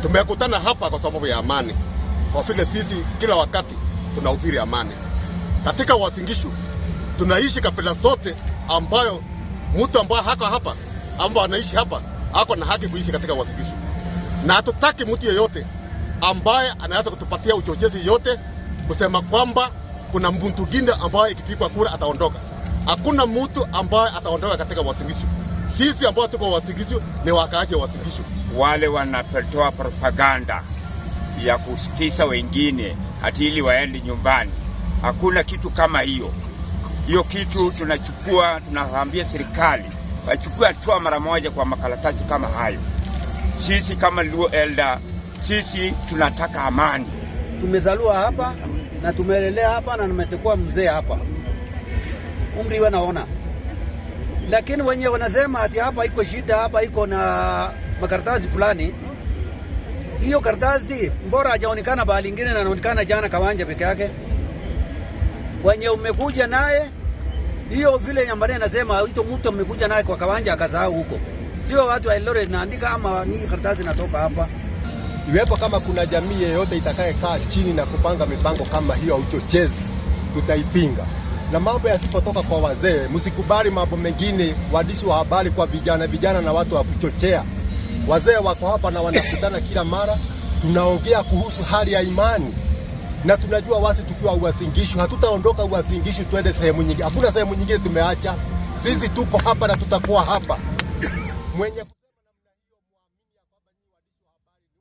Tumekutana hapa kwa sababu ya amani, kwa vile sisi kila wakati tunahubiri amani katika Uasin Gishu. Tunaishi kabila zote, ambayo mtu ambaye hako hapa ambaye anaishi hapa ako na haki kuishi katika Uasin Gishu, na hatutaki mtu yeyote ambaye anaweza kutupatia uchochezi yote kusema kwamba kuna mtu mwingine ambaye ikipigwa kura ataondoka. Hakuna mtu ambaye ataondoka katika Uasin Gishu. Sisi ambao tuko Uasin Gishu ni wakaaji wa Uasin Gishu. Wale wanatoa propaganda ya kusitisha wengine ati ili waende nyumbani. Hakuna kitu kama hiyo. Hiyo kitu tunachukua, tunaambia serikali wachukue hatua mara moja kwa makaratasi kama hayo. Sisi kama Luo Elder, sisi tunataka amani. Tumezaliwa hapa na tumelelea hapa na nimekuwa mzee hapa, umri wanaona, lakini wenye wanasema ati hapa iko shida, hapa iko na makaratasi fulani, hiyo karatasi mbora hajaonekana bahali ingine, na anaonekana jana Kawanja peke yake. Wenye umekuja naye hiyo vile Nyambane anasema ito mtu amekuja naye kwa Kawanja akasahau huko, sio watu wa Eldoret naandika ama ni karatasi natoka hapa. Iwepo kama kuna jamii yeyote itakayekaa chini na kupanga mipango kama hiyo ya uchochezi, tutaipinga. Na mambo yasipotoka kwa wazee, msikubali mambo mengine, waandishi wa habari, kwa vijana vijana na watu wa kuchochea. Wazee wako hapa na wanakutana kila mara, tunaongea kuhusu hali ya imani na tunajua wasi, tukiwa Uasin Gishu hatutaondoka Uasin Gishu twende sehemu nyingine. Hakuna sehemu nyingine tumeacha. Sisi tuko hapa na tutakuwa hapa mwenye